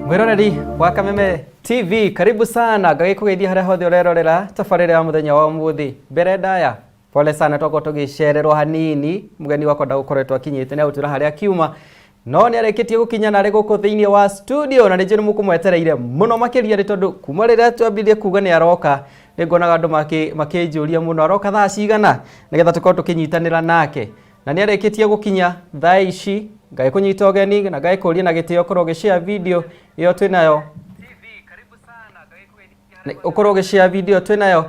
Mwiroreri wa Kameme TV, karibu sana. Ngagĩkũgeithia harĩa hothe ũrerorera tabarĩra ya mũthenya wa ũmũthĩ. Mbere ndaya, pole sana, twakorwo tũgĩcererwo hanini, mũgeni wakwa ndagũkoretwo akinyĩte, nĩ agũtwĩra harĩa akiuma, no nĩ arĩkĩtie gũkinya na arĩ gũkũ thĩinĩ wa studio, na nĩ njũĩ nĩ mũkũmwetereire mũno makĩria, nĩ tondũ kuma rĩrĩa twambirie kuga nĩ aroka, nĩ nguonaga andũ makĩnjũria mũno aroka thaa cigana, nĩgetha tũkorwo tũkĩnyitanĩra nake. Na nĩ arĩkĩtie gũkinya thaa ici. Ngagĩkũnyita ũgeni na ngagĩkũria na gĩtĩo ũkorwo ũgĩshare video ĩyo twĩnayo, ũkorwo ũgĩshare video twĩnayo,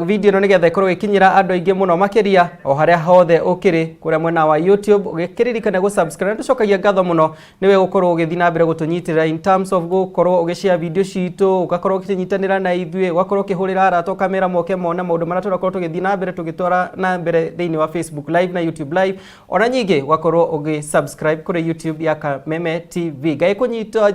video ĩno, nĩgetha ĩkorwo ĩgĩkinyĩra andũ aingĩ mũno makĩria o harĩa hothe ũkĩrĩ kũrĩa mwena wa YouTube, ũgĩkĩririkana gũ subscribe. Tũcokagia ngatho mũno nĩwe gũkorwo ũgĩthiĩ na mbere gũtũnyitĩrĩra in terms of gũkorwo ũgĩshare video citũ, ũgakorwo ũkĩnyitanĩra na ithuĩ, ũgakorwo ũkĩhũrĩra arata, ũkamera moke mone maũndũ marĩa tũrakorwo tũgĩthiĩ na mbere tũgĩtwara na mbere thĩinĩ wa Facebook Live na YouTube Live. Ona nyingĩ ũgakorwo ũgĩ subscribe kũrĩ YouTube ya Kameme TV. Ngai kũnyita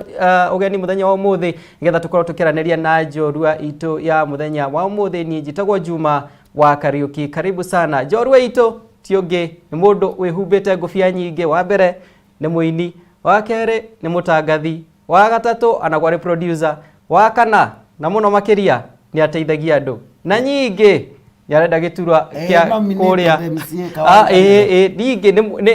ũgeni mũthenya wa ũmũthĩ nĩgetha tũkorwo tũkĩaranĩria na njorua itũ ya mũthenya wa ũmũthĩ. Niĩ njĩtagwo Juma wa Kariuki. Karibu sana. Njorua itũ ti ũngĩ, nĩ mũndũ wĩhumbĩte ngũbia nyingĩ. Wa mbere nĩ mũini, wa kerĩ nĩ mũtangathi, wa gatatũ anagwo arĩ producer, wa kana na mũno makĩria nĩ ateithagia andũ, na nyingĩ nĩ arenda gĩturwa kĩa nominated kũrĩa MCA ĩĩ, ningĩ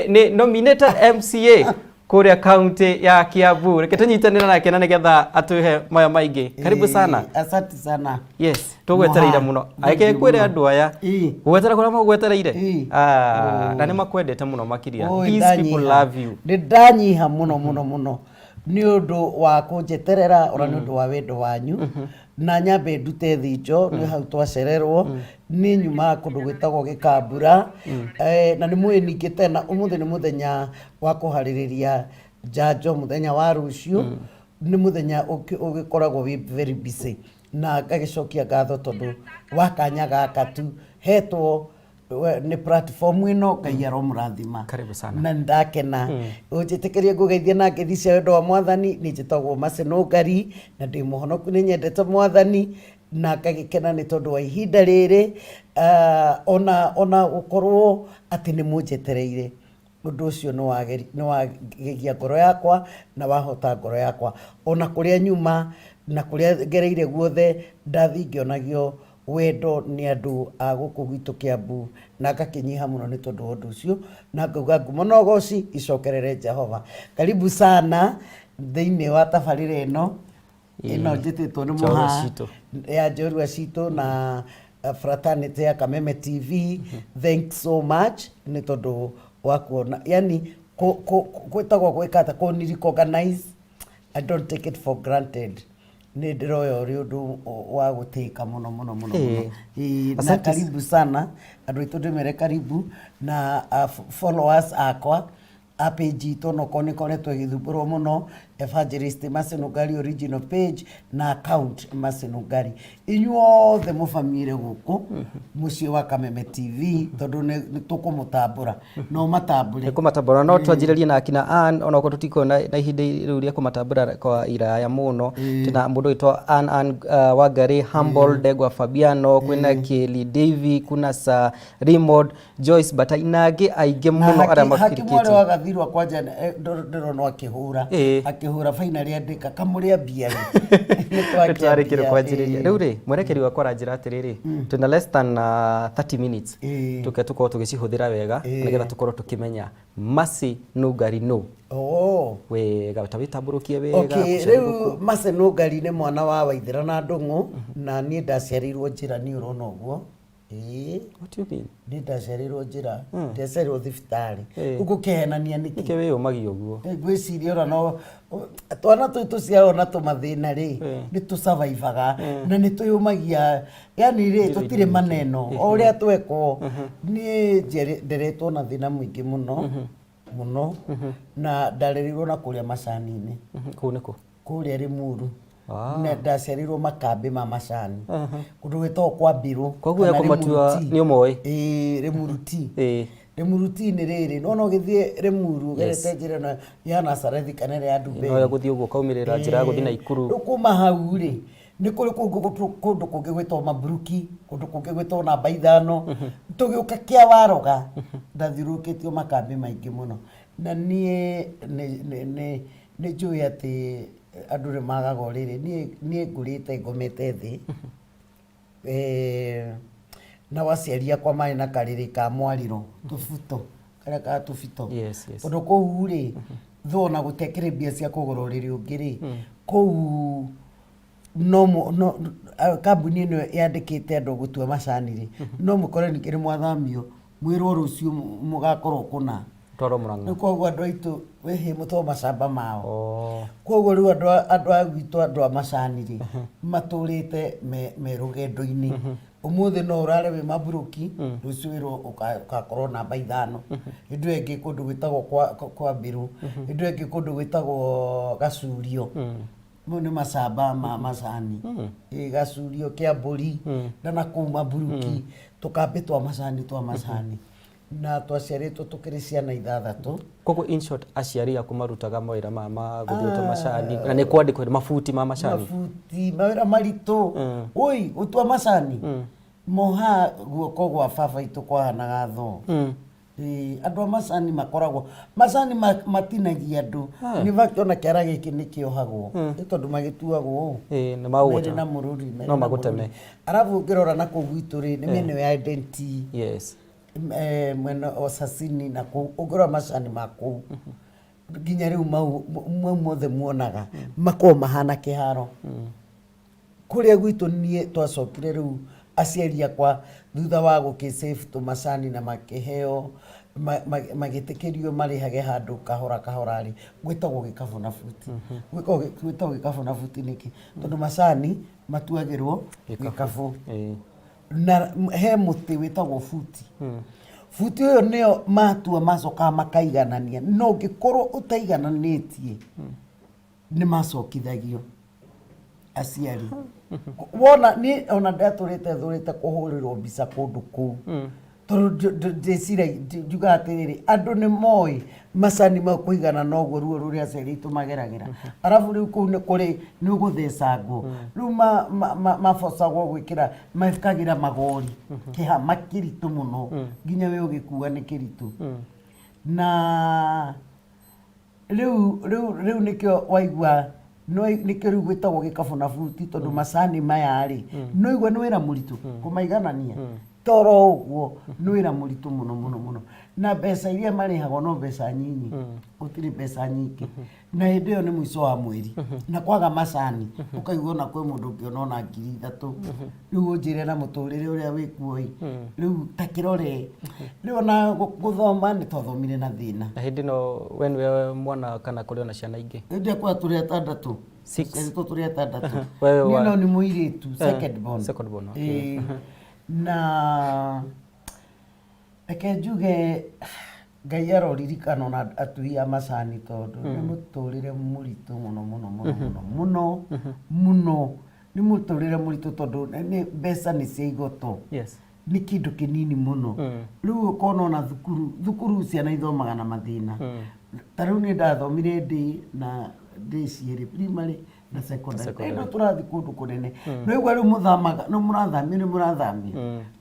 nĩ nominated MCA kũrĩa kaunti ya Kiambu. Reke tũnyitanĩre nake na nĩgetha atũhe maya maingĩ. Karibu sana. Asante sana. Yes, tũgwetereire Moha, mũno. thank Areke you kwĩre mũno. andũ aya gũgwetera kũrĩa magwetereire. Ah, na nĩ makwendete mũno makĩria. Oi, These people ndanyiha. love you. Nĩ ndanyiha mũno mũno mũno nĩ ũndũ wa kũnjeterera, ona nĩ ũndũ wa wendo wanyu. Na nyambe ndute thinjo nĩ hau twacererwo, nĩ nyuma kũndũ gwĩtagwo Gĩkambura. Na nĩ mũĩ ningĩ tena ũmũthĩ nĩ mũthenya wa kũharĩrĩria njanjo. Mũthenya wa rũciũ nĩ mũthenya ũgĩkoragwo wĩ very busy, na ngagĩcokia ngatho tondũ wa kanya gaka tu hetwo nĩ platform ĩno. Ngai aromũrathima. Karibu sana. Na nĩndakena. Ũnjĩtĩkĩrie ngũgeithie na ngeithi cia wendo wa Mwathani. Nĩ njĩtagwo Mercy Nũngari na ndĩ mũhonoku, nĩ nyendete Mwathani na ngagĩkena nĩ tondũ wa ihinda rĩrĩ, ona gũkorwo atĩ nĩ mũnjetereire. Ũndũ ũcio nĩ wagegia ngoro yakwa na wahota ngoro yakwa. Ona kũrĩa nyuma na kũrĩa ngereire guothe, ndathiĩ ngĩonagio wendo nĩ andũ a gũkũ gwitũ Kiambu, na ngakĩnyiha mũno nĩ tondũ wa ũndũ ũcio, na ngauga ngumo na ũgoci icokerere Jehova. Karibu sana thĩinĩ wa tabarĩra ĩno njĩtĩtwo nĩ Njorua mũha citũ. Ya Njorua Citũ na fraternity ya Kameme TV. Thanks so much nĩ tondũ wa kuona, yani gwĩtagwo gwĩka atĩa, kũni recognize. I don't take it for granted. Nĩ ndĩroya ũrĩ ũndũ wa gũtĩka mũno mũno mũno mũno. Ĩĩ, na Asante. karibu sana andũ aitũ, ndĩmere karibu na followers akwa a page itũ, onokorwo nĩ ĩkoretwo ĩgĩthumbũrwo mũno, Evangelist Mercy Nũngari original page na account Mercy Nũngari. Inyuothe mũbamiire gũkũ mũciĩ wa Kameme TV, tondũ nĩ tũkũmũtambũra no matambũre. Nĩ kũmatambũra. No twanjĩrĩrie na akina Ann, onokorwo tũtikorwo na ihinda rĩu rĩa kũmatambũra kwa iraya mũno. Twĩna mũndũ wĩtwo Ann Wangari, Humble Ndegwa, Fabiano, kwĩna Kelly Davy, kuna Sir Raymond, Joyce Batai na angĩ aingĩ na mũno arĩa haki mwarĩ makirikĩtie. Wa gathirwa kwanja ndĩrona akĩhũra akĩhũra finally andĩka kamũrĩa mbia rĩ. Nĩ twarĩkĩrwo twakĩambia, kwanjĩrĩria. Rĩu rĩ, mwerekeri wakwa aranjĩra atĩrĩrĩ, twĩna less than 30 minutes. Tũke tũkorwo tũgĩcihũthĩra wega nĩgetha tũkorwo tũkĩmenya Mercy Nũngari nũ wega, ta wĩtambũrũkie wega. Okay, kũcaria rĩu gũkũ. Mercy Nũngari nĩ mwana wa Waithĩra na Ndũng'ũ, na niĩ ndaciarĩirwo njĩra, niĩ ũrona ũguo. Ĩĩ. What do you mean? Niĩ ndaciarĩirwo njĩra, ndaciarĩirwo thibitarĩ. Ũgũkĩhenania nĩkĩ? Nĩkĩ wĩyũmagia ũguo? Ngwĩciria ona no twana tũu tũciaragwo na tũmathĩna rĩ, nĩ tũsurvivaga na nĩ twĩyũmagia, yani rĩ, tũtirĩ maneno o ũrĩa twekwo. Niĩ nderetwo na thĩna mũingĩ mũno mũno, na ndarereirwo na kũrĩa macani-inĩ. Kũu nĩkũ? Kũrĩa Limuru. Na ndaciarĩirwo makambĩ ma macani kũndũ gwĩtagwo kwa Mbirũ. Koguo kana ya kũmatua Limuru Tea. nĩ ũmoĩ? Ĩĩ, Limuru Tea. Limuru Tea nĩ rĩrĩ nona ũgĩthiĩ Limuru ũgerete njĩra ĩno ya Nazarethi kana ĩrĩa ya Ndumberi. No ya gũthiĩ ũguo ũkaumĩrĩra njĩra ya gũthiĩ Naikuru. Rĩu kuma hau rĩ, nĩ kũrĩ kũndũ kũngĩ gwĩtagwo Maburuki, kũndũ kũngĩ gwĩtagwo namba 5, tũgĩũka kĩa Waroga. Ndathiũrũrũkĩtio makambĩ maingĩ mũno, na niĩ nĩ njũĩ atĩ Andũ nĩ magaga ũrĩrĩ. Niĩ ngũrĩte ngomete thĩ. Eh, nao aciari akwa marĩ na karĩrĩ ka mwarĩro tũbuto karĩa ka tũbito. Yes. Tondũ kũu rĩ, though ona gũtiakĩrĩ mbia cia kũgũra ũrĩrĩ ũngĩ rĩ, kũu no mũ- no kambuni ĩno yandĩkĩte andũ gũtua macani rĩ, no mũkore ningĩ nĩ mwathamio mwĩrwo rũciũ mũgakorwo kũna. Twarwo Murang'a. Rĩu koguo andũ aitũ wĩhĩ mũtoo macamba mao. Oh. Koguo rĩu andũ a gwitũ andũ a macani rĩ, matũrĩte me rũgendo-inĩ. Ũmũthĩ no ũrare wĩ Maburuki, rũciũ wĩrwo ũgakorwo namba 5. Hĩndĩ ĩyo ĩngĩ kũndũ gwĩtagwo kwa Mbĩrũ, hĩndĩ ĩyo ĩngĩ kũndũ gwĩtagwo Gacurio. Mau nĩ macamba ma macani. Ĩ Gacurio kĩa mbũri na nakũu Maburuki, tũkambĩ twa macani twa macani. Na twaciarĩtwo tũkĩrĩ ciana 6. Koguo in short aciari aku marutaga mawĩra ma gũthiĩ gũtua macani na nĩ kwandĩkwo mabuti ma macani. Mabuti, mawĩra maritũ. Oi, gũtua macani. Moha guoko gwa baba itũ kwahanaga thoo. Ĩĩ, andũ a macani makoragwo, macani matinagia andũ. In fact ona kĩara gĩkĩ nĩ kĩohagwo. Nĩ tondũ magĩtuagwo ũũ. Ĩĩ, nĩ magũgũtema. Merĩ na mũrũri, merĩ No na magũteme. mũrũri. Arabu ũngĩrora na kũu gwitũ rĩ, nĩ mĩena ĩyo ya Ndenti. Mwena wa Sasini na kũu, ũngĩrora macani ma kũu, nginya rĩu mau mau mothe muonaga, makoragwo mahana kĩharo. Kũrĩa gwitũ niĩ twacokire rĩu aciari akwa thutha wa gũkĩ save tũmacani na makĩheo, magĩtĩkĩrio marĩhage handũ kahora kahora rĩ, gwĩtagwo gĩkabũ na buti. Gwĩtagwo gĩkabũ na buti nĩkĩ? Tondũ macani matuagĩrwo gĩkabũ. Na he mũtĩ wĩtagwo buti. Buti ũyũ nĩyo matua macokaga makaiganania, no ũngĩkorwo ũtaigananĩtie nĩ macokithagio aciari. Wona niĩ ona ndatũrĩte thũrĩte kũhũrĩrwo mbica kũndũ kũu, tondũ ndĩciragia, njugaga atĩrĩrĩ, andũ nĩ moĩ macani mau kũigana na ũguo ruo rũrĩa aciari aitũ mageragĩra. Arabu rĩu kũu nĩ kũrĩ nĩ ũgũthecangwo, rĩu mabocagwo gwĩkĩra, mekagĩra magori kĩha kĩritũ mũno, nginya we ũgĩkua nĩ kĩritũ. Na rĩu rĩu rĩu nĩkĩo waigua no nĩkĩo rĩu gwĩtagwo gĩkabũ na buti, tondũ macani maya rĩ, no igua nĩ wĩra mũritũ kũmaiganania, toro ũguo nĩ wĩra mũritũ mũno mũno mũno, na mbeca iria marĩhagwo no mbeca nyinyi, gũtirĩ mbeca nyingĩ, na hĩndĩ ĩyo nĩ mũico wa mweri, na kwaga macani ũkaigua ona kwĩ mũndũ ũngĩona ona 3000. Rĩu ũnjĩre na mũtũrĩre ũrĩa wĩkuo ĩ, rĩu ta kĩrore rĩu ona gũthoma nĩ twathomire na thĩna. Na hĩndĩ ĩno we nĩwe mwana kana kũrĩ ona ciana ingĩ? Hĩndĩ ĩyo tũrĩ 6. Six. Tũciarĩtwo tũrĩ 6. Wewe Niĩ no nĩ mũirĩtu, second born. Second born, okay. Ĩĩ. Na reke njuge Ngai aroririkana ona atui a macani, tondũ nĩ mũtũrĩre mũritũ mũno mũno mũno mũno mũno mũno, nĩ mũtũrĩre mũritũ tondũ nĩ mbeca nĩ cia igoto. Nĩ kĩndũ kĩnini mũno. Rĩu ũkona ona thukuru, thukuru ciana ithomaga na mathĩna. Ta rĩu niĩ ndathomire ndĩ na ndĩ cierĩ, primary na secondary. Secondary. Rĩu tũrathiĩ kũndũ kũnene, no igua rĩu mũthamaga, no mũrathamio, nĩ mũrathamio,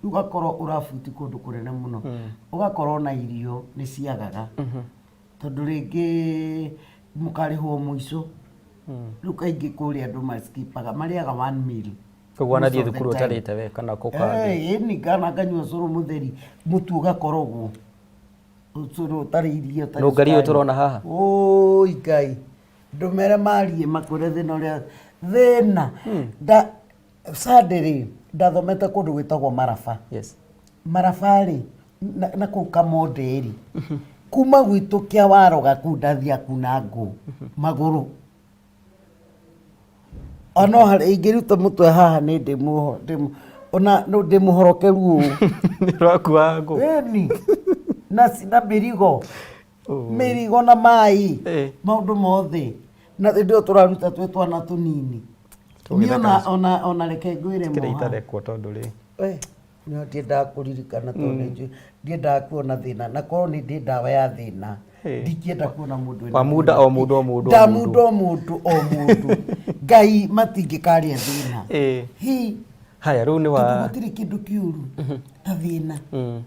rĩu ũgakorwo ũrabuti kũndũ kũnene mũno, ũgakorwo na irio nĩ ciagaga, tondũ rĩngĩ mũkarĩhwo mũico. Rĩu kaingĩ kũrĩa andũ maskipaga, marĩaga one meal. Koguo wanathiĩ Most of the thukuru time. ũtarĩte we kana kũkangĩ? Ĩni, kana nganyua ũcũrũ mũtheri, mũtu ũgakorogwo, ũcũrũ ũtarĩ iria, ũtarĩ Nũngari ũyũ cukari. tũrona haha? Ũi Ngai, ndũmere marie makwĩre thĩna ũrĩa thĩna nda Sunday rĩ, ndathomete kũndũ gwĩtagwo Maraba. Maraba rĩ, na kũu Kamonde rĩ, kuma gwitũ kĩa Waroga kũu ndathiaga kuna ngũ magũrũ. Ona harĩ ingĩruta mũtwe haha nĩ ndĩ ona no ndĩmũhorokeru ũũ. Nĩ ũrakua ngũ? Ĩni. Na mĩrigo. Mĩrigo na maĩ. Maũndũ mothe. Na hĩndĩ ĩyo tũraruta twĩ twana tũnini. Niĩ ona reke ngwĩre Kĩrĩa moha. itarekwo tondũ rĩ. We, no ndiendaga kũririkana tondũ nĩ njũĩ ndiendaga kuona thĩna, na korwo nĩ ndĩ ndawa ya thĩna, ndingĩenda kuona mũndũ ena Wa muda thĩna. o mũndũ o mũndũ o Ndamuda mũndũ. o mũndũ o mũndũ. Ngai matingĩkarĩa thĩna. Hi. Haya, rĩu nĩ wa Tondũ gũtirĩ kĩndũ kĩũru ta thĩna.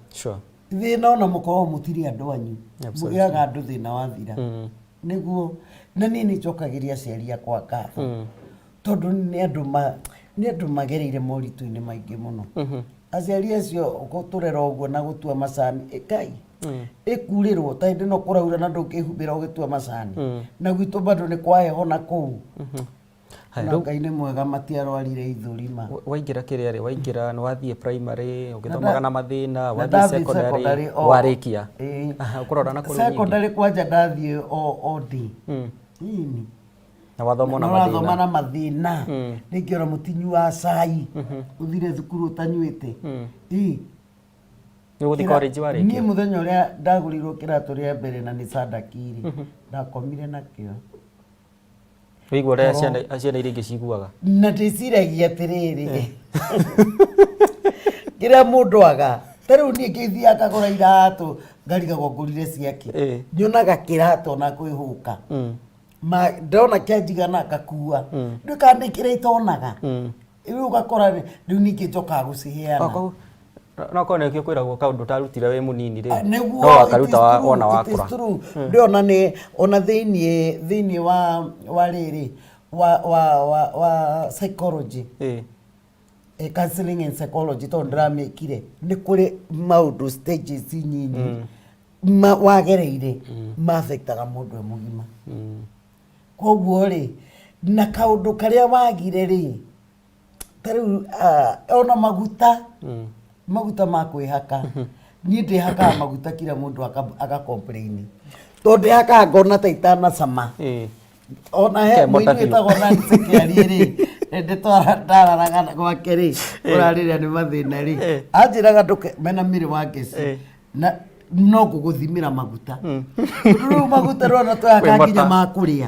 Sure. Thĩna ona mũkorwo mũtirĩ andũ anyu. Mũgĩaga andũ thĩna wathira. Nĩguo Na niĩ nĩ njokagĩria aciari akwa ngatho tondũ nĩ andũ ma nĩ andũ magereire moritũ-inĩ maingĩ mũno. Aciari acio gũtũrera ũguo na gũtua macani, ĩ Ngai, ĩkurĩrwo ta hĩndĩ ĩno kũraura na ndũngĩhumbĩra ũgĩtua macani. Na gwitũ bado nĩ kwa heho na kũu. Haya, Na rĩu Ngai nĩ mwega matiarwarire ithũri ma. Waingĩra kĩrĩa rĩ, waingĩra nĩ wathiĩ primary ũgĩthomaga nda- na mathĩna, na wathiĩ ndathiĩ secondary secondary o- warĩkia. Ĩĩ. Aha, ũkũrora na kũrĩ nyingĩ. Secondary kwanja ndathiĩ o o D. Ĩni. Na wathoma na Ũrathoma mathĩna. na mathĩna. Rĩngĩ ona mũtinyuaga cai. Ũthire thukuru ũtanyuĩte. Ĩĩ. Nĩ ũgũthiĩ college warĩkia? Niĩ mũthenya ũrĩa ndagũrĩirwo kĩratũ rĩa mbere na nĩ Sandaki rĩ, ndakomire nakĩo. Wĩigua ũrĩa ciana ciana iria ingĩ ciguaga. Na ndĩciragia atĩrĩrĩ, kĩrĩa mũndũ aga, ta rĩu niĩ ngĩthiaga ngagũra iratũ ngarigagwo ngũrire ciakĩ. Nyonaga kĩratũ ona kwĩhũka. Ma ndona kĩanjigana ngakua. Ndiũĩ kana nĩ kĩrĩa itonaga. Rĩu ũgakora rĩu ningĩ njokaga gũciheana. Okorwo no korwo nĩkĩo kwĩragwo kaũndũ ũtarutire wĩ mũnini rĩ, Nĩguo no wakaruta wona wakũra. Ndĩrona nĩ ona thĩiniĩ thĩiniĩ wa wa rĩrĩ wa wa wa wa psychology, counseling and psychology, tondũ ndĩramĩkire, nĩ kũrĩ maũndũ stages nyinyi ma wagereire ma affectaga mũndũ e mũgima. Koguo rĩ, na kaũndũ karĩa wagire rĩ, ta rĩu ona maguta, maguta ma kwĩhaka, niĩ ndĩhakaga maguta kila mũndũ aka complain tondũ ndĩhakaga ngona ta itanacama. Ona he Kemota mũini biũ. wĩtagwo Nancy Kĩarie rĩ, hĩndĩ ndararaga gwake rĩ, ũrarĩrĩa nĩ mathĩna rĩ, anjĩraga ndũke mena mĩrĩ wa ngeci na no ngũgũthimĩra maguta. Tondũ rĩu maguta rona twehaka Kwĩmota. nginya ma kũrĩa,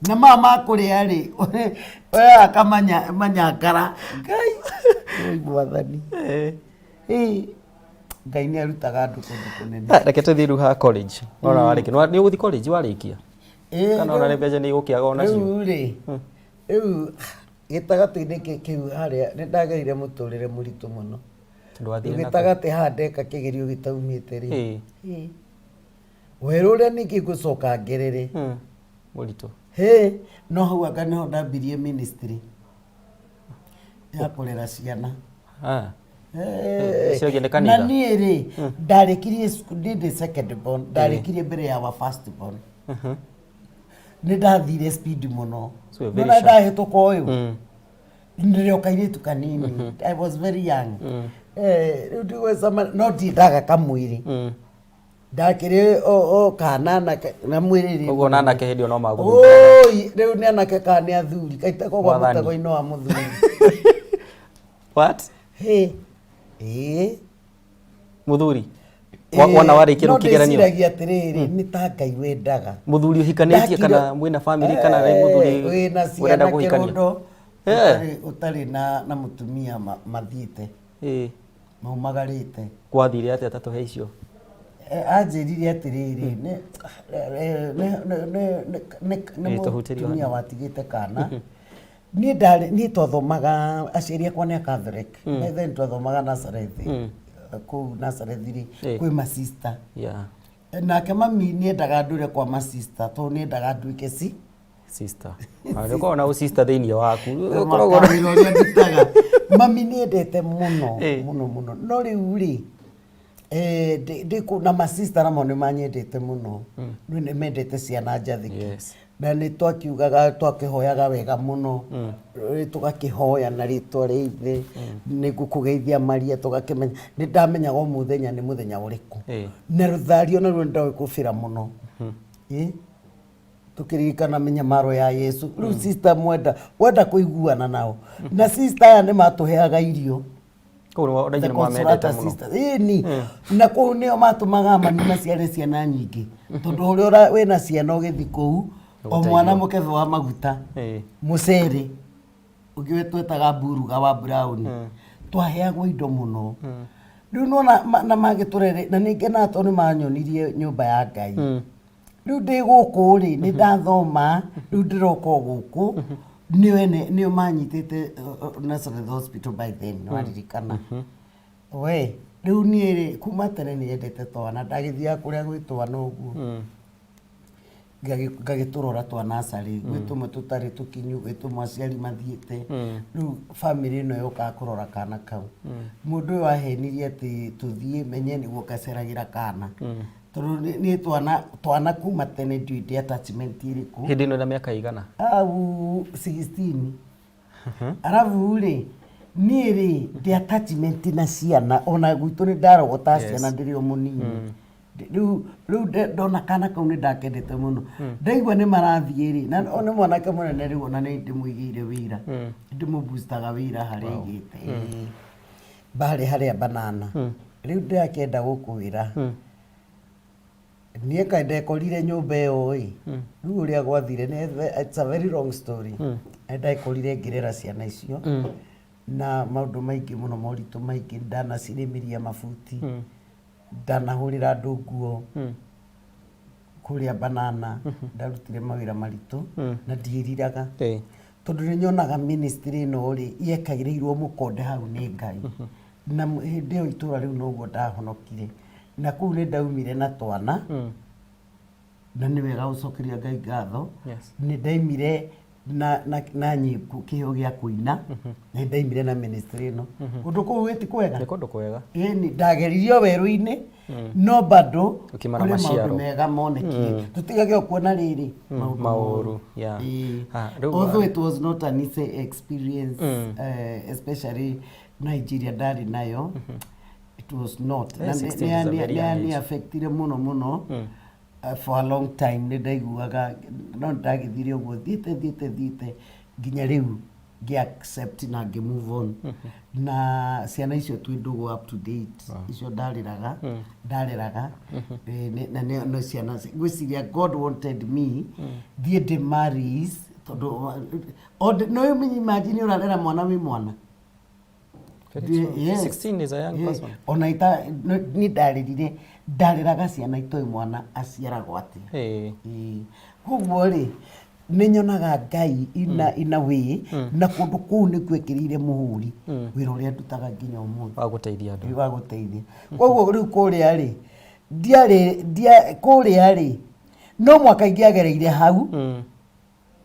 na maya ma kũrĩa rĩ, ũrehaka manyangara. Ngai, oi Mwathani. Ĩ, Ngai nĩ arutaga andũ kũndũ kũnene. Ah, reke tũthiĩ rĩu ha college. Wona warĩkia, nĩ ũgũthiĩ college warĩkia? Kana ona nĩ mbeca nĩ igũkĩaga onacio? Rĩu rĩ, rĩu gĩtagatĩ-inĩ kĩu harĩa nĩ ndagereire mũtũrĩre mũritũ mũno. Tondũ wathire na kũ? Gĩtagatĩ haha ndeka kĩgerio gĩtaumĩte rĩ, werũ ũrĩa ningĩ ngũcoka ngerere. Mũritũ. Hĩ, no hau anga nĩho ndambirie ministry ya kũrera ciana. Ũcio ũngĩ nĩ Na kanitha? niĩ rĩ, ndarĩkirie cukuru, niĩ ndĩ second born, ndarĩkirie mbere ya wa first born. Nĩ ndathire speed mũno. So you're very Nona sharp. ndahĩtũka ũyũ, ndĩrĩ o kairĩtu kanini. I was very young. Rĩu ndigwĩcama, no ndiendaga kamwĩrĩ. Ndakĩrĩ o kana na na mwĩrĩ rĩ. Ũguo ona anake hĩndĩ ĩyo no magũthuthuria. Oi, rĩu nĩ anake kana nĩ athuri, kaita kogwa Mwathani. mũtego-inĩ wa mũthuri. What? Hĩ. Ĩĩ. Mũthuri? Wona warĩkia No rĩu kĩgeranio? ndĩciragia atĩrĩrĩ, nĩ ta Ngai wendaga. Mũthuri ũhikanĩtie kana mwĩna family kana nĩ mũthuri wĩna ũrenda ciana kũhikania? kĩrũndo, ũtarĩ na mũtumia mathiĩte, maumagarĩte. Gwathire atĩa ta tũhe icio? Anjĩrire atĩrĩrĩ, nĩ Ĩ, tũhutĩrio mũtumia hanini. watigĩte kana. Niĩ ndarĩ, niĩ twathomaga, aciari akwa nĩ a Catholic. By then twathomaga Nazareth. Kũu Nazareth rĩ, kwĩ masista. Nake mami nĩ endaga ndũre kwa masista tondũ nĩ endaga nduĩke ci Sister. Ah, nĩ ũkoragwo na ũsister thĩinĩ waku. Ũkoragwo Wĩra ũrĩa ndutaga. Mami nĩ endete mũno mũno mũno. No rĩu rĩ, ndĩ kũu na masista namo nĩ manyendete mũno. Rĩu nĩ mendete ciana njathĩki. Na nĩ twakiugaga, twakĩhoyaga wega mũno. Tũgakĩhoya na rĩtwa rĩa ithe, nĩ ngũkũgeithia Maria, tũgakĩmenya. Nĩ ndamenyaga o mũthenya nĩ mũthenya ũrĩkũ. Na rũthario naruo nĩ ndoĩ kũbĩra mũno. Ĩ? Tũkĩririkana mĩnyamaro ya Yesu. Rĩu sister mwenda, wenda kũiguana nao. Na sister aya nĩ matũheaga irio. Kũu nĩ ona The nĩ mamendete Consolata mũno. Sisters. Ĩni. Na kũu nĩo matũmaga mami maciare ciana nyingĩ. Tondũ ũrĩa wĩna ciana ũgĩthiĩ kũu, o mwana mũkebe wa maguta, mũcere, ũngĩ twetaga mburuga wa brown. Twaheagwo indo mũno. Rĩu nĩwona na magĩtũrere, na nĩ ngenaga tondũ nĩ manyonirie nyũmba ya Ngai. Rĩu ndĩ gũkũ rĩ, nĩ ndathoma, rĩu ndĩroka o gũkũ, nĩo ene, nĩo manyitĩte Nazareth Hospital by then, nĩ waririkana. We, rĩu niĩ rĩ, kuma tene nĩ endete twana, ndagĩthiaga kũrĩa gwĩ twana ũguo. Ngagĩtũrora twa nursery, gwĩ tũmwe tũtarĩ tũkinyu, gwĩ tũmwe aciari mathiĩte. Rĩu bamĩrĩ ĩno yokaga kũrora kana kau. Mũndũ ũyũ ahenirie atĩ tũthiĩ menye nĩguo ngaceragĩra kana. Tondũ niĩ twana twana kuma tene ndiũĩ ndĩ attachment ĩrĩkũ. Hĩndĩ ĩno na mĩaka igana? Au 16. Arabu rĩ, niĩ rĩ, ndĩ attachment na ciana, ona gwitũ nĩ ndarogotaga ciana ndĩrĩ o mũnini. Rĩu rĩu ndona kana kau nĩ ndakendete mũno. Ndaigua nĩ marathiĩ rĩ, na nĩ mwanake mũnene rĩu ona nĩ ndĩmũigĩire wĩra. Ndĩmũbustaga wĩra harĩa aigĩte. Ĩĩ. Barĩ harĩa banana. Rĩu ndĩrakĩenda gũkwĩra. Niĩ kaĩ ndekorire nyũmba ĩyo ĩ, rĩu ũrĩa gwathire nĩ it's a very long story. Nĩ ndekorire ngĩrera ciana icio na maũndũ maingĩ mũno, moritũ maingĩ, ndanacirĩmĩria mabuti, ndanahũrĩra andũ nguo kũrĩa banana, ndarutire mawĩra maritũ na ndiĩriraga. Tondũ nĩ nyonaga ministry ĩno rĩ, yekagĩrĩirwo mũkonde hau nĩ Ngai. Na hĩndĩ ĩyo itũra rĩu noguo ndahonokire. Na kũu nĩ ndaumire na twana. Na nĩ wega gũcokeria Ngai ngatho. Nĩ ndaimire na na na nyĩmbo kĩheo gĩa kũina. Nĩ ndaimire na ministry ĩno. Kũndũ kũu ti kwega? Nĩ kũndũ kwega. Ĩni ndageririo werũ-inĩ no bado Ũkĩmara kũrĩ maũndũ maciaro. mega monekire. Tũtigage o kuona rĩrĩ maũndũ Maũru, yeah. Ĩĩ. Ah, rĩu Although it was not an easy experience, especially Nigeria ndarĩ nayo. It was not. Eh, Na 16 is a very young nĩ age. affectire mũno mũno. For a long time nĩ ndaiguaga no ndagĩthire ũguo thiĩte thiĩte thiĩte nginya rĩu ngĩ accept na ngĩ move on. Na ciana icio twĩ ndũgũ up to date. Icio ndareraga ndareraga. Na nĩ ciana ngwĩciria God wanted me thiĩ ndĩ marries tondũ no imagine ũrarera mwana wĩ mwana. Very true. Yes. 16 is a young person. Ona ita niĩ ndarĩrire ndarĩraga ciana itoĩ mwana aciaragwo atĩa. Ĩĩ. Koguo rĩ nĩ nyonaga Ngai ina ina way na kũndũ kũu nĩkuo ekĩrĩire mũhũri wĩra ũrĩa ndutaga nginya ũmũthĩ. Wa gũteithia andũ. Wa gũteithia. Koguo rĩu kũrĩa rĩ ndiarĩ ndia kũrĩa rĩ no mwaka ingĩagereire hau.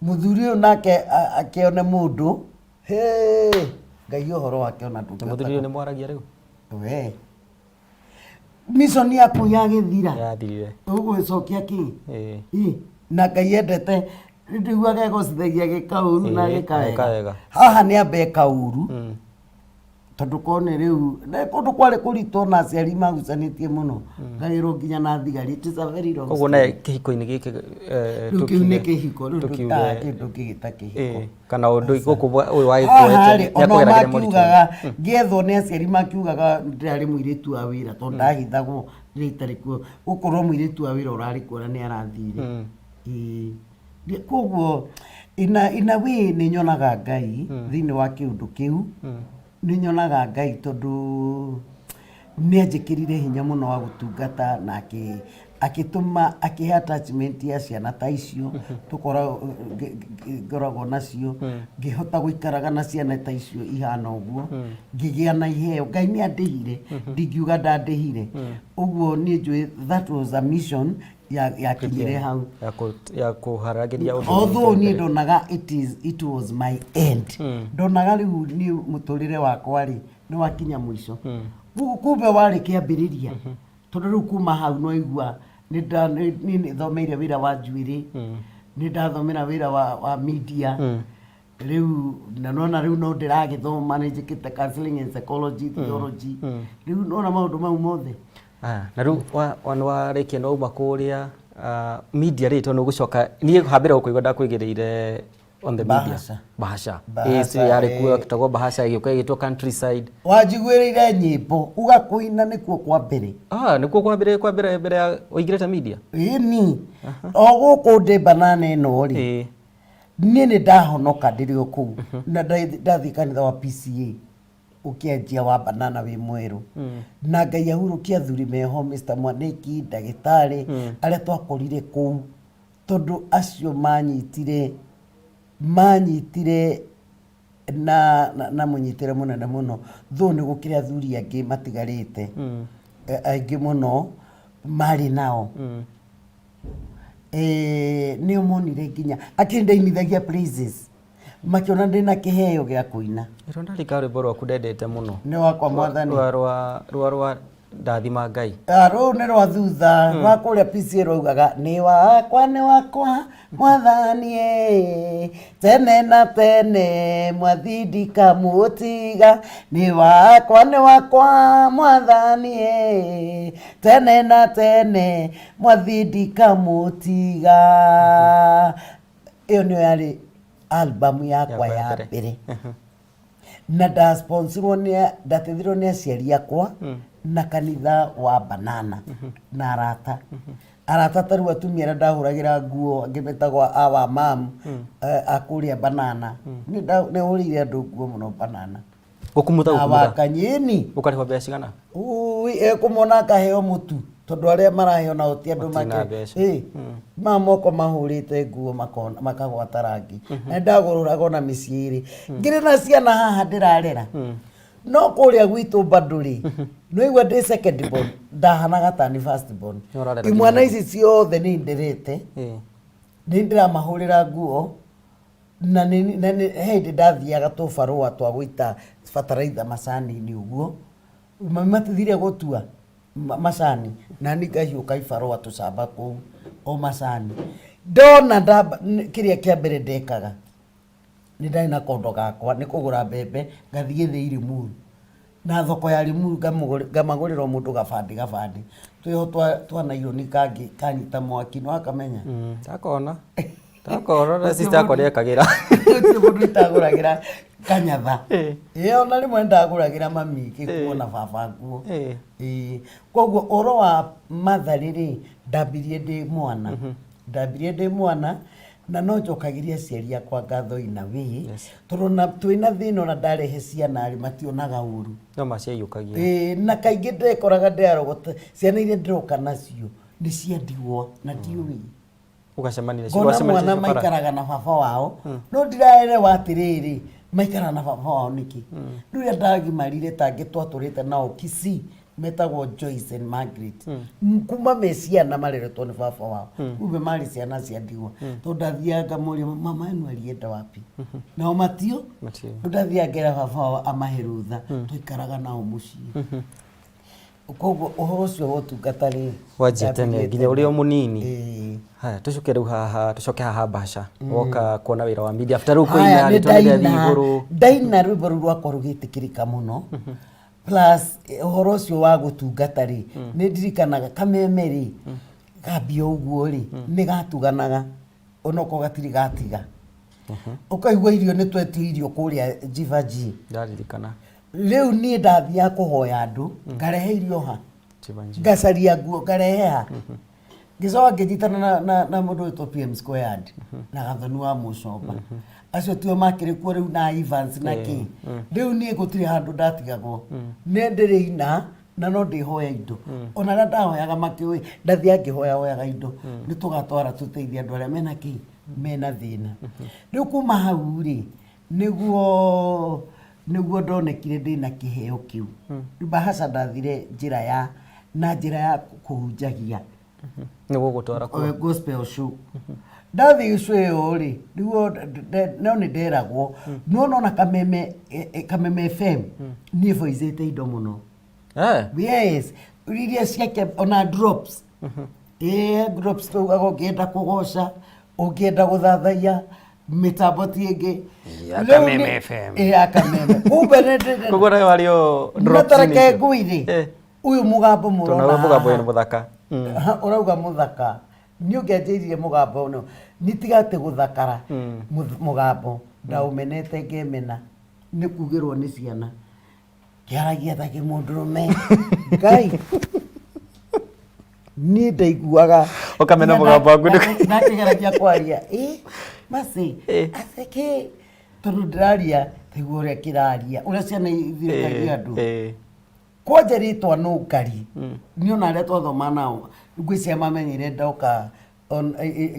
Mũthuri ũyũ nake akĩone mũndũ, hĩ, Ngai ũhoro wake ona Na mũthuri ũyũ ndũngĩhota. nĩ mwaragia rĩu? We. Mission yaku yagĩthira. Yathirire. Ũgũgĩcokia kĩ? Ĩĩ. Ĩ, na Ngai endete ndiguaga egocithagia gĩkaũru na Ĩĩ, gĩkawega. gĩkawega. Haha nĩ ambe kaũru. Tondũ korwo nĩ rĩu nĩ kũndũ kwarĩ kũritũ na aciari magucanĩtie mũno ngagĩrwo nginya na thigari. It is a very long Koguo story. naye kĩhiko-inĩ gĩkĩ Rĩu kĩu nĩ kĩhiko rĩu tũkiuge kĩndũ kĩgĩta kĩhiko. Kana ũndũ gũkũ ũyũ Haha wagĩkuoete rĩ, ona nĩakũgeragĩra moritũ. makiugaga ngĩethwo nĩ aciari makiugaga ndĩrarĩ mũirĩtu wa wĩra tondũ ndahithagwo rĩrĩa itarĩ kuo gũkorwo mũirĩtu wa wĩra ũrarĩ kuo na nĩ arathire. Ĩĩ. Koguo in a way nĩ nyonaga Ngai thĩinĩ wa kĩũndũ kĩu. Nĩ nyonaga Ngai tondũ nĩ anjĩkĩrire hinya mũno wa gũtungata na akĩtũma akĩhe attachment ya ciana ta icio ngoragwo nacio, ngĩhota gũikaraga na ciana ta icio ihana ũguo, ngĩgĩa na iheo. Ngai nĩ andĩhire, ndingiuga ndandĩhire. Ũguo niĩ njũĩ that was a mission yakinyire hau. Ya kũharagĩria ũndũ Although ũngĩ niĩ mbere. Ndonaga it was my end. Ndonaga rĩu niĩ mũtũrĩre wakwa rĩ nĩ wakinya mũico. Kumbe warĩ kĩambĩrĩria. Tondũ rĩu kuma hau no igua niĩ nĩ thomeire wĩra wa njuĩrĩ, nĩ ndathomera wĩra wa media. Rĩu na nona rĩu no ndĩragĩthoma nĩ njĩkĩte counseling and psychology, theology. Rĩu nona maũndũ mau mothe. Ah, na rĩu nĩ warĩkia nĩ wauma kũrĩa media rĩ tondũ ũgũcoka niĩ hambere gũkũigua ndakwĩgĩrĩire on the media. Bahasha. Bahasha. Bahasha, Ĩĩ, si yarĩ kuo ĩĩ. ĩtagwo Bahasha ĩgĩũka ĩgĩtwo Countryside. Wanjiguĩrĩire nyĩmbo uga kũina nĩkuo kwa mbere. Ah, nĩkuo kwa mbere kwa mbere mbere ya ũingĩrĩte media? Ĩni. O gũkũ ndĩ banana ĩno rĩ. Niĩ nĩ ndahonoka ndĩrĩ o kũu na ndathiĩ kanitha wa PCA ũkĩanjia wa banana wĩ mwerũ na Ngai ahurũkia athuri meho Mr. Mwaniki ndagĩtarĩ arĩa twakorire kũu tondũ acio manyitire na mũnyitĩre mũnene mũno though nĩ gũkĩrĩ athuri angĩ matigarĩte aingĩ mũno marĩ nao. Eh, nĩo monire nginya akĩrĩ ndainithagia praises makĩona ndĩna kĩheo gĩa kũina. Ĩro ndarika rwĩmbo rwaku ndendete mũno. Nĩ wakwa mwathani. Rwa rwa rwa rwa ndathima Ngai. Ah, rũu nĩ rwa thutha rwa kũrĩa PCA rwaugaga nĩ wakwa nĩ wakwa mwathani ĩ, tene na tene mwathi ndikamũtiga nĩ wakwa nĩ wakwa mwathani ĩ, tene na tene mwathi ndikamũtiga. Ĩyo nĩyo yarĩ album yakwa Yakwa ya ya mbere. mbere na ndasponsorwo nĩ ndateithirwo nĩ aciari akwa na kanitha wa banana na arata arata ta rĩu atumia arĩa ndahũragĩra nguo angĩ metagwo awa mam a kũrĩa banana nĩ hũrĩire andũ nguo mũno banana. Gũkumutha na gũkumutha. wakanyeni Ũkarĩhwo mbeca cigana? Ui, ekũmona akaheo mũtu tondũ arĩa maraheo nao ti andũ Matirĩ na make mbeca. Ĩ, ma moko mahũrĩte nguo makona- makagwata rangi na ndagũrũraga ona mĩciĩ ĩrĩ ngĩrĩ na ciana haha ndĩrarera no kũrĩa gwitũ bado rĩ nĩwaigua ndĩ second born ndahanaga ta nĩ first born Nĩ ũrarera imwana nginya ici ciothe nĩ nderete Ĩ. nĩ ndĩramahũrĩra nguo na nĩ na nĩ he hĩndĩ ndathiaga tũbarũa twa gũita bataraitha macani-inĩ ũguo, mami matithire gũtua macani, na niĩ ngahiũka ibarũa tũcamba kũu o macani. Ndona ndamba kĩrĩa kĩa mbere ndekaga, nĩ ndarĩ na kondo gakwa nĩ kũgũra mbembe ngathiĩ gĩthĩi Limuru. Na thoko ya Limuru ngamagũrĩra o mũndũ gabandĩ gabandĩ. Twĩho twa naironi kangĩ kanyita mwaki nĩ wakamenya? Ndakona. Ndakona na sister yakwa nĩ ekagĩra. Gũtirĩ mũndũ itagũragĩra kanyatha. Ĩĩ ona rĩmwe nĩ ndagũragĩra mami gĩkuo na baba nguo. Ĩĩ. Koguo ũhoro wa Mathari rĩ, ndambirie ndĩ mwana. Ndambirie ndĩ mwana na no njokagĩria aciari akwa ngatho in a way tondũ ona twĩna thĩna ona ndarehe ciana rĩ mationaga ũru. No maciaiyũkagia. Ĩĩ na kaingĩ ndekoraga ndĩrarogota ciana iria ndĩroka nacio nĩ cia ndigwa na ndiũĩ. Ũgacemania nacio. Ngona Wacemania mwana nacio bara. maikaraga na baba wao no ndiraerewa atĩrĩrĩ maikaraga na baba wao nĩkĩ. Rĩu rĩrĩa ndagimarire ta angĩ twatũrĩte nao Kisii metagwo Joyce and Margaret kuma me ciana mareretwo nĩ baba wao kumbe marĩ ciana cia ndigwa tondũ ndathiaga ngamoria mama yenu alienda wapi nao matio Matiũĩ. rĩu ndathiaga ngera baba wao amahe rũtha twaikaraga nao mũciĩ koguo ũhoro ũcio wa ũtungata rĩ Wanjia tene ndambirie nginya ũrĩ o mũnini. Ĩĩ. Haya, tũcoke rĩu haha, tũcoke haha Bahasha. Woka kuona wĩra wa media after rĩu Haya, kũina nĩ rĩtwa nĩ rĩathiĩ ndaina igũrũ. ndaina rwĩmbo rũu rwakwa rũgĩtĩkĩrĩka mũno plus ũhoro ũcio wa gũtungata rĩ nĩ ndirikanaga kameme rĩ gambia ũguo rĩ nĩ gatuganaga onokorwo gatirĩ gatiga ũkaigua irio nĩ twetio irio kũrĩa Jivanjee. Ndaririkana. Rĩu niĩ ndathiaga kũhoya andũ ngarehe irio ha Jivanjee. ngacaria nguo ngarehe ha ngĩcoka ngĩnyitana na, na, na mũndũ wĩtwo PM Squared na Gathoni wa Mũcomba acio tio makĩrĩ kuo rĩu na Evans na kĩ rĩu niĩ gũtirĩ handũ ndatigagwo nĩ ndĩrĩina na no ndĩhoya indo ona arĩa ndahoyaga makĩũĩ ndathiaga ngĩhoyahoyaga indo nĩ tũgatwara tũteithie andũ arĩa mena kĩ mena thĩna rĩu kuma hau rĩ nĩguo nĩguo ndonekire ndĩna kĩheo kĩu rĩu Bahasha ndathire njĩra ya na njĩra ya kũhunjagia Nĩ gũgũtwara kuo. Gospel show ndathiĩ show ĩyo rĩ nĩguo no nĩ nderagwo no nona kameme Kameme FM niĩ boicĩte indo mũno. Yes, iria ciake ona drops ĩĩ drops taugaga ũngĩenda kũgoca ũngĩenda gũthathaiya mĩtambo ti ĩngĩ Ya Rĩu Kameme FM. Ĩ, ya Kameme kumbe nĩ ndĩ- Koguo nawe warĩ o na ta drops-inĩ reke icio. ngwĩre ũyũ mũgambo Tondũ mũrona nawe mũgambo ũyũ haha nĩ mũthaka. Ha, ũrauga mũthaka niĩ ũngĩanjĩrire mũgambo ũyũ nĩ tiga atĩ gũthakara mũgambo ndaũmenete ngemena nĩ kugĩrwo nĩ ciana kĩaragia ta kĩmũndũrũme ngai niĩ ndaiguaga Ũkamena mũgambo waku nĩ- ndakĩgeragia kwaria ĩ maci Ĩ. aceke tondũ ndĩraria taigua ũrĩa kĩraria ũrĩa ciana ithirĩkagia andũ kwanja rĩtwa nũngari niĩ ona arĩa twathoma nao ngwĩciria mamenyire ndoka on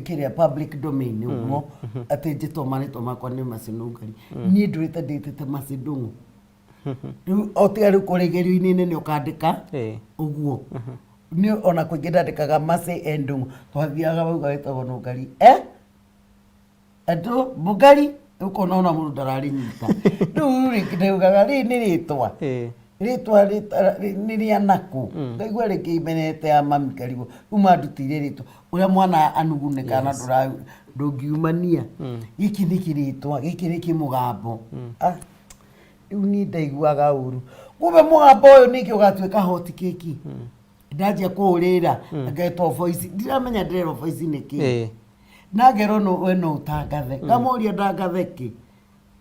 kĩrĩa public domain ũguo atĩ njĩtwo marĩtwa makwa nĩ Mercy Nũngari niĩ ndũrĩte ndĩtĩte Mercy Ndũng'ũ rĩu o tiga rĩu kũrĩa igerio-inĩ nene ũkandĩka ũguo. Niĩ ona kũingĩ ndandĩkaga Mercy Ndung'u twathiaga bauga wĩtagwo Nũngari eh andũ Mũngari ũkona ona mũndũ ndararĩnyita rĩu rĩ ndaugaga rĩrĩ nĩ rĩtwa rĩtwa nĩ rĩa nakũ ngaigua rĩngĩ imenete ya mami ngarigwo rĩu mandutĩire rĩtwa ũrĩa mwana anugunĩkaga na ndũra ndũngiumania gĩkĩ nĩ kĩrĩtwa gĩkĩ nĩ kĩmũgambo Ah, rĩu niĩ ndaiguaga ũru kumbe mũgambo ũyũ ningĩ ũgatuĩka hot cake ndanjia kũũrĩra ngetwo voice ndiramenya ndĩrerwo voice nĩ kĩ na ngerwo no we no ũtangathe ngamũria ndangathe kĩ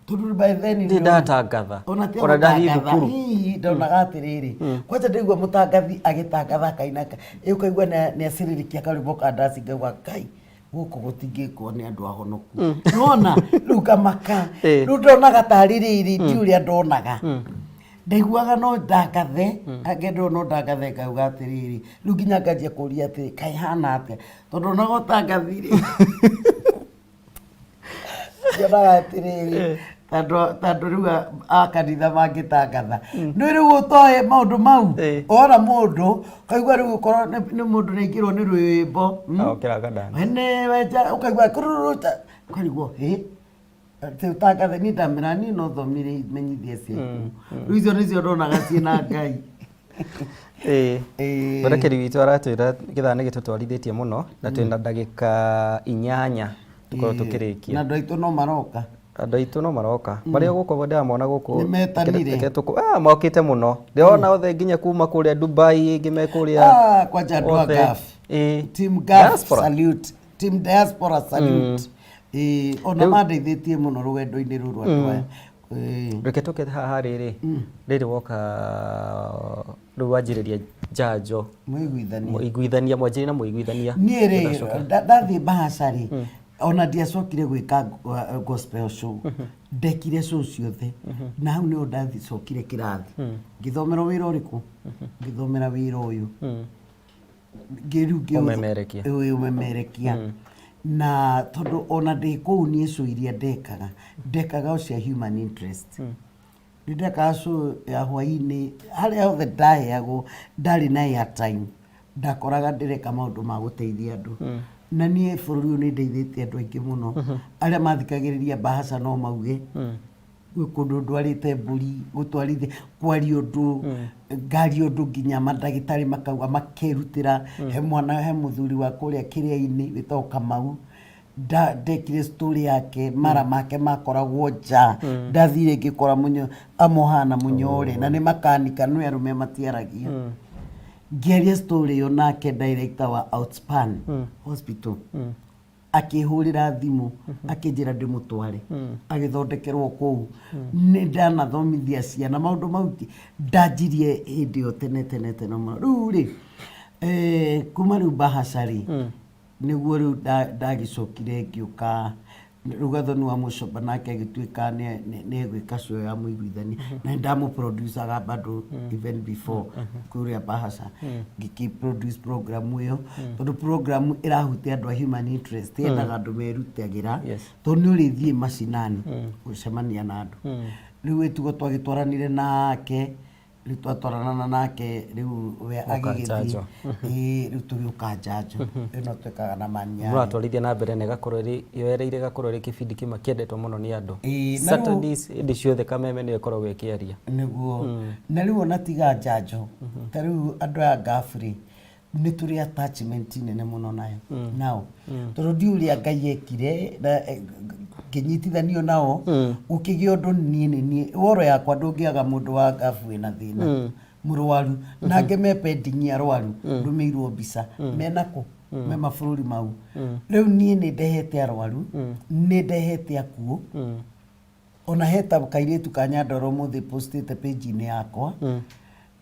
tondũ by then Ndirĩ ndatangatha. ona ti Ona ndathiĩ gũtangatha, thukuru. hihi ndonaga atĩrĩrĩ kwanja ndaigua mũtangathi agĩtangatha akaina ĩ ũkaigua nĩ acĩrĩrĩkia karwĩmbo ka ndaci ngauga ngai gũkũ gũtingĩkwo nĩ andũ ahonoku nona rĩu ngamaka rĩu ndonaga tarĩ rĩrĩ ndi ũrĩa ndonaga ndaiguaga no ndangathe angĩendwo no ndangathe ngauga atĩrĩrĩ rĩu nginya nganjia kũria atĩrĩ kaĩ hana atĩa tondũ onaga ũtangathi-rĩ nyonaga atĩrĩrĩ tondũ rĩu a kanitha mangĩtangatha nĩ rĩu ũtoĩ maũndũ mau wona mũndũ ũkaigua rĩu okorwo nĩ mũndũ nĩ aingĩrwo nĩ rwĩmbo Okĩra akadance. wene wenja ũkaigua kũrũrũta ũkarigwo hĩ atĩ ũtangathe niĩ ndamĩra niĩ no thomire imenyithia ciaku rĩu icio nĩcio ndonaga ciĩna Ngai Mwerekeri witũ aratwĩra gĩthaa nĩ gĩtũtwarithĩtie mũno na twĩna ndagĩka 8 tũkorwo tũkĩrĩkia. Na andũ aitũ no maroka. Andũ aitũ no maroka. Marĩ o gũkũ ndĩramona gũkũ. Nĩ metanire. Reke tũkũ ah mokĩte mũno. Ndĩrona othe nginya kuma kũrĩa Dubai ingĩ me kũrĩa. Ah, kwanja andũ a othe. Gulf. Team Gulf Diaspora. salute. Team Diaspora salute. Ona mandeithĩtie mũno rũgendo-inĩ rũrũ andũ aya. Reke tũke haha rĩrĩ. Rĩrĩ woka rĩu wanjĩrĩria njanjo. Mũiguithania. Mũiguithania mwanjĩrĩria na mũiguithania. Niĩ rĩ ndathiĩ Bahasha rĩ ona ndiacokire gwĩka gospel show. Ndekire show ciothe. Na hau nĩho ndacokire kĩrathi. Ngĩthomera wĩra ũrĩkũ? Ngĩthomera wĩra ũyũ. Ngĩrĩu Ũmemerekia. Ũmemerekia. Na tondũ ona ndĩ kũu niĩ show iria ndekaga, ndekaga o cia human interest. Nĩ ndekaga show ya hwainĩ, harĩa hothe ndaheagwo ndarĩ na airtime, ndakoraga ndĩreka maũndũ ma gũteithia andũ. Na niĩ bũrũri ũyũ nĩ ndeithĩtie andũ aingĩ mũno. Arĩa mathikagĩrĩria Bahasha no mauge, gwĩ kũndũ ndwarĩte mbũri, gũtwarithia, kwaria ũndũ, ngaria ũndũ nginya mandagĩtarĩ makauga makerutĩra. He mwana, he mũthuri wa kũrĩa kĩrĩa-inĩ wĩtagwo Kamau, ndekire story yake, mara make makoragwo nja, ndathire ngĩkora amohaga na mũnyore, na nĩ makanika, nĩ arũme matiaragia. Ngĩaria story ĩyo nake director wa Outspan Hospital akĩhũrĩra thimũ akĩnjĩra ndĩmũtware agĩthondekerwo kũu. Nĩ ndanathomithia ciana maũndũ mau ndanjirie hĩndĩ ĩyo tene tene tene mũno. Rĩu rĩ kuma rĩu Bahasha rĩ nĩguo rĩu ndagĩcokire ngĩũka rĩu Gathoni wa Mũcomba nake agĩtuĩka nĩ egwĩka show ya mũiguithania na nĩ ndamũproducaga bado even before kũrĩa Bahasha ngĩkĩ produce program ĩyo tondũ program ĩrahutia andũ a human interest yendaga andũ merutagĩra tondũ nĩ ũrĩthiĩ macinani gũcemania na andũ. Rĩu ĩtugo twagĩtwaranire nake rĩu twatwarana nake rĩu we Mũka agĩgĩthiĩ njanjo. Ĩĩ, rĩu tũgĩũka njanjo ĩno twĩkaga na manyanya Mũratwarithia na mbere na ĩgakorwo ĩrĩ yoereire ĩgakorwo ĩrĩ kĩbindi kĩmwe kĩendetwo mũno nĩ andũ. Ĩĩ, na rĩu- Saturdays hĩndĩ ciothe Kameme nĩyo ĩkoragwo ĩkĩaria. Nĩguo na rĩu ona tiga njanjo ta rĩu andũ aya ngabu rĩ nĩ tũrĩ attachment nene mũno nayo nao tondũ ndiũ ũrĩa Ngai ekire na ngĩnyitithanio nao gũkĩgĩa ũndũ niĩ nĩ niĩ woro yakwa ndũngĩaga mũndũ wa ngabu wĩna thĩna mũrwaru na angĩ me pending arwaru ndũmĩirwo mbica mena kũ me mabũrũri mau rĩu niĩ nĩ ndehete arwaru nĩ ndehete akuũ ona heta kairĩtu ka Nyandarua ũmũthĩ postĩte page-inĩ yakwa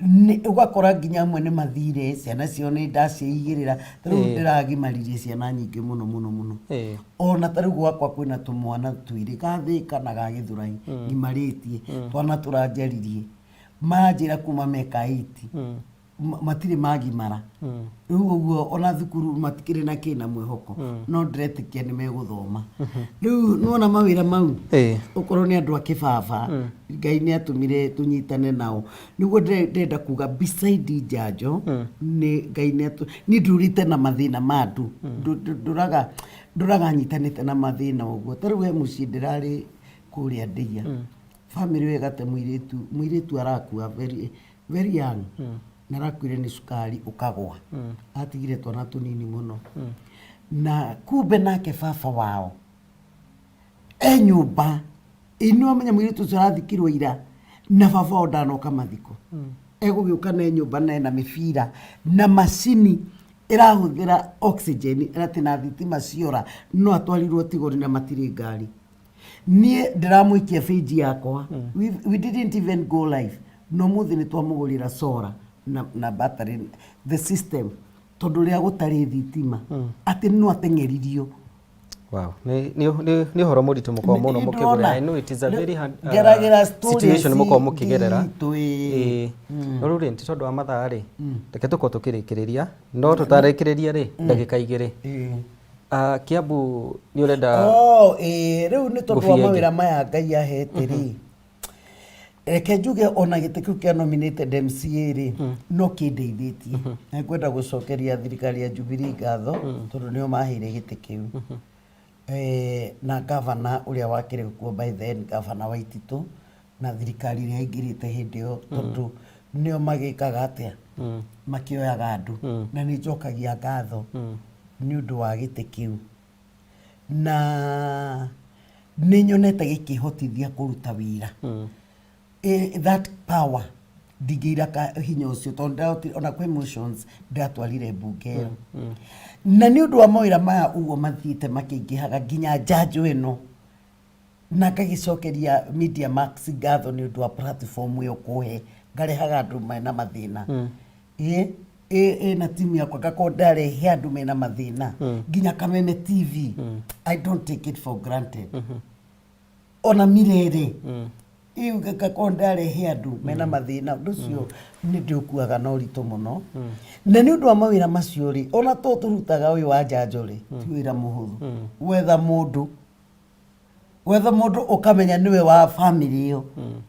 Nĩ- ũgakora nginya amwe nĩ mathire ciana ciao nĩ ndaciigĩrĩra ta rĩu ndĩragimaririe ciana nyingĩ mũno mũno mũno ona ta rĩu gwakwa kwĩna tũmwana twĩrĩ ga Thĩka na ga Gĩthũrai ngimarĩtie twana tũranjaririe maranjĩra kuma meka 8 Matirĩ magimara rĩu ũguo, ona thukuru matikĩrĩ na kĩna mwĩhoko, no ndĩretĩkia nĩ megũthoma. Rĩu nĩwona mawĩra mau, okorwo nĩ andũ a kĩbaba, Ngai nĩ atũmire tũnyitane nao. Nĩguo ndĩrenda kuga, beside njanjo, nĩ Ngai nĩ atũ niĩ ndũrĩte na mathĩna ma andũ. Ndũraga nyitanĩte na mathĩna ũguo. Ta rĩu he mũciĩ ndĩrarĩ kũrĩa Ndeiya, bamĩrĩ ĩyo ĩgate mũirĩtu, mũirĩtu arakua very very young, na arakuire nĩ cukari ũkagwa. Atigire twana tũnini mũno. Na kumbe nake baba wao e nyũmba ĩ. Nĩ wamenya mũirĩtu ũcio arathikirwo ira, na baba wao ndanoka mathiko. Egũgĩũka na e nyũmba na ena mĩbira na macini ĩrahũthĩra oxygen, atĩ na thitima ciora no atwarirwo Tigoni na matirĩ ngari. Niĩ ndĩramũikia page yakwa. We didn't even go live, no mũthĩ nĩ twamũgũrĩra solar na battery, the system, tondũ rĩa gũtarĩ thitima atĩ no ateng'eririo. Wow. Nĩ ũhoro mũritũ mũkorwo mũno Nĩ mũkĩgerera. ndĩrona. I know it is a very hard Ngeragĩra stories situation mũkorwo mũkĩgerera. nditũ, ĩĩ. Ĩĩ. No rĩu rĩ, ti tondũ wa mathaa rĩ, reke tũkorwo tũkĩrĩkĩrĩria, no tũtarĩkĩrĩria rĩ, ndagĩka 2. Kiambu nĩ ũrenda Oh, ĩĩ, rĩu nĩ tondũ wa ngũbia ĩngĩ. Mawĩra maya Ngai ahete rĩ, reke njuge ona gĩtĩ kĩu kĩa nominated MCA rĩ, no kĩndeithĩtie, na ngwenda gũcokeria thirikari ya Jubilee ngatho tondũ nĩo maheire gĩtĩ kĩu. Na gavana ũrĩa wakĩrĩ kuo by then, Gavana Waititũ, na thirikari ĩrĩa yaingĩrĩte hĩndĩ ĩyo, tondũ nĩo magĩkaga atĩa, makĩoyaga andũ. Na nĩ njokagia ngatho nĩ ũndũ wa gĩtĩ kĩu, na nĩ nyonete gĩkĩhotithia kũruta wĩra. That power ndingĩira hinya ũcio, tondũ ndahotire ona kwĩ motions ndatwarire mbunge ĩyo. Na nĩ ũndũ wa mawĩra maya ũguo mathiĩte makĩingĩhaga nginya njanjo ĩno, na ngagĩcokeria Media Max ngatho nĩ ũndũ wa platform ĩyo kũhe ngarehaga andũ mena mathĩna. Ĩ na timu yakwa ngakorwo ndarehe andũ mena mathĩna nginya Kameme TV. I don't take it for granted. Ona Mirere ĩyo ngakorwo ndarehe andũ mena mathĩna, ũndũ ũcio nĩ ndĩũkuaga na ũritũ mũno. Na nĩ ũndũ wa mawĩra macio rĩ, ona to tũrutaga ũyũ wa njanjo rĩ, ti wĩra mũhũthũ. Gwetha mũndũ ũkamenya nĩwe wa family ĩyo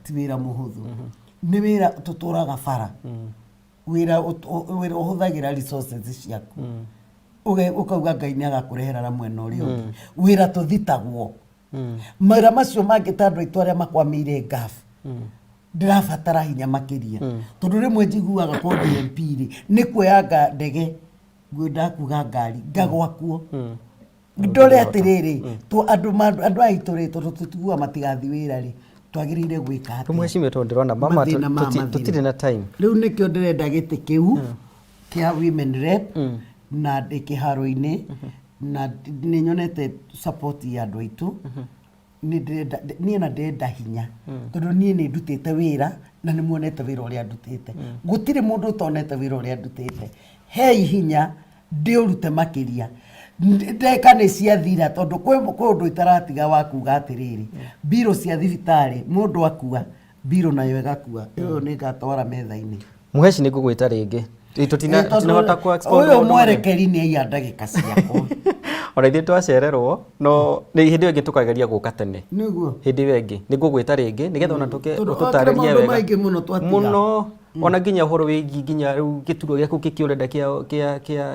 ti wĩra mũhũthũ. Nĩ wĩra tũtũraga bara, wĩra ũhũthagĩra resources ciaku. Ũkauga Ngai nĩ agakũrehera na mwena ũrĩa ũngĩ. Wĩra tũthitagwo mawĩra macio mangĩ ta andũ aitũ arĩa makwamĩire ngabu, ndĩrabatara hinya makĩria, tondũ rĩmwe njiguaga ko ndĩ MP rĩ, nĩ kuoya ndege ngwenda kuga ngari ngagwa kuo ndore atĩrĩrĩ, andũ aya aitũ rĩ, tondũ tũtiguaga matigathi wĩra rĩ, twagĩrĩire gwĩka atĩa? Mũhecimiwa, tondũ ndĩrona mama Mathĩna ma mathĩna. Tũtirĩ na time. Rĩu nĩkĩo ndĩrenda gĩtĩ kĩu kĩa women rep, na ndĩ kĩharo-inĩ na nĩ nyonete support ya andũ aitũ. Nĩ ndĩrenda, niĩ na ndĩrenda hinya, tondũ niĩ nĩ ndutĩte wĩra na nĩ muonete wĩra ũrĩa ndutĩte. Gũtirĩ mũndũ ũtonete wĩra ũrĩa ndutĩte. Hei hinya ndĩũrute makĩria. Ndeka nĩ ciathira, tondũ kwĩ ũndũ itaratiga wa kuga atĩrĩrĩ, mbirũ cia thibitarĩ, mũndũ akua mbirũ nayo ĩgakua, ĩyo nĩ ngatwara metha-inĩ. Mũheci, nĩ ngũgwĩta rĩngĩ. Ĩ, tondũ Tũtinahota ku expound ũyũ maũndũ marĩa. Mwerekeri nĩ aiya ndagĩka ciakwa. Ona ithuĩ twacererwo, no nĩ hĩndĩ ĩyo ĩngĩ tũkageria gũka tene. Nĩguo. Hĩndĩ ĩyo ĩngĩ nĩ ngũgwĩta rĩngĩ nĩgetha ona tũke Tondũ ũtũtarĩrie maũndũ wega maingĩ mũno twatiga. Mũno, ona nginya ũhoro wĩgiĩ nginya rĩu gĩturwa gĩaku kĩkĩ ũrenda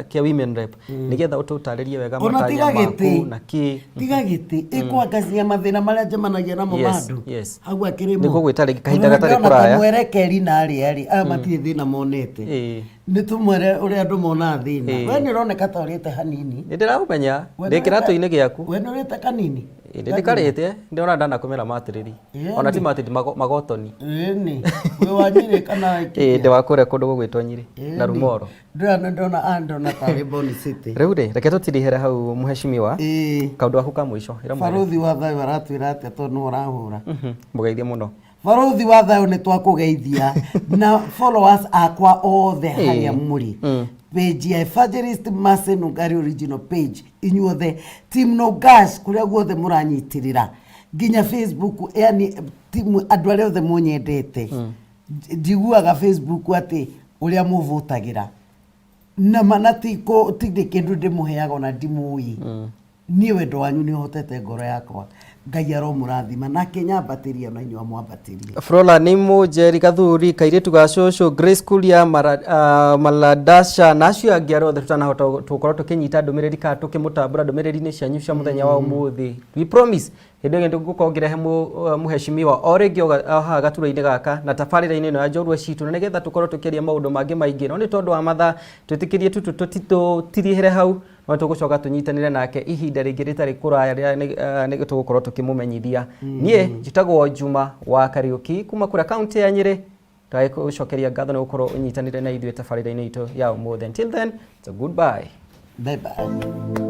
kĩa women rep, nĩgetha ũtũtarĩrie wega Ona matanya tiga maku gĩtĩ. na kĩ. Tiga gĩtĩ, ĩkwangazia mathĩna marĩa njemanagia namo ma andũ hau akĩrĩ mo. Nĩ ngũgwĩta rĩngĩ kahinda gatarĩ kũraya. Mwerekeri na arĩa rĩ aya matirĩ thĩna monete. Nĩ tũmwere ũrĩa andũ monaga thĩna. We nĩ ũroneka ta ũrĩte hanini. Nĩ ndĩraũmenya We ndĩ nĩ kĩratũ-inĩ gĩaku. We nĩ ũrĩte kanini. Ĩ, nĩ ndĩkarĩte, ndĩrona ndanakomera matĩrĩri. Ona ti matĩrĩ, magotoni. Ĩni wĩ wa Nyĩrĩ kana? Ĩ, ndĩ wa kũrĩa kũndũ gũgwĩtwo Nyĩrĩ na Rumoro. Ndĩrona ndona ah, ndona tarĩ Boni City. Rĩu rĩ, reke tũtirihĩre hau, mũhecimiwa. Kaũndũ gaku ka mũico ĩra mwene. Barũthi wa thayũ aratwĩra atĩa, tondũ nĩwe ũrahũra? Mũgeithie mũno. Barũthi wa thayũ, nĩ twakũgeithia na followers akwa othe harĩa mũrĩ, page ya Evangelist Mercy Nungari original page, inyuothe team Nungash kũrĩa guothe mũranyitĩrĩra nginya Facebook, yani timu andũ arĩa othe mũnyendete. Njiguaga Facebook atĩ Ũrĩa mũvũtagĩra na ma na ti kũ- ti nĩ kĩndũ ndĩmũheaga ona ndimũĩ. Niĩ wendo wanyu nĩ ũhotete ngoro yakwa. Ngai aromũrathima nake nyambatĩrie ona inyuĩ amwambatĩrie. Flora nĩ Mũnjeri Gathuri, kairĩtu ga cũcũ, Grace Kuria, Mara, Maladasha na acio angĩ arĩa othe tũtanahota tũkorwo tũkĩnyita ndũmĩrĩri kana tũkĩmũtambũra ndũmĩrĩri-inĩ cianyu cia mũthenya wa ũmũthĩ. We promise hĩndĩ ĩyo ngũkorwo ngĩrehe mũheshimiwa o rĩngĩ o haha gaturwa-inĩ gaka na tabarĩra-inĩ ĩno ya njorua citũ na nĩgetha tũkorwo tũkĩaria maũndũ mangĩ maingĩ, no nĩ tondũ wa mathaa twĩtĩkĩrie tu tũtirihĩre hau, no tũgũcoka tũnyitanĩre nake ihinda rĩngĩ rĩtarĩ kũraya rĩrĩa nĩ tũgũkorwo tũkĩmũmenyithia. Niĩ njĩtagwo Juma wa Kariũki kuma kũrĩa kaũntĩ ya Nyĩrĩ. Ndagũcokeria ngatho nĩ gũkorwo ũnyitanĩre na ithuĩ tabarĩra-inĩ itũ ya ũmũthĩ. Until then, it's a goodbye. Bye bye.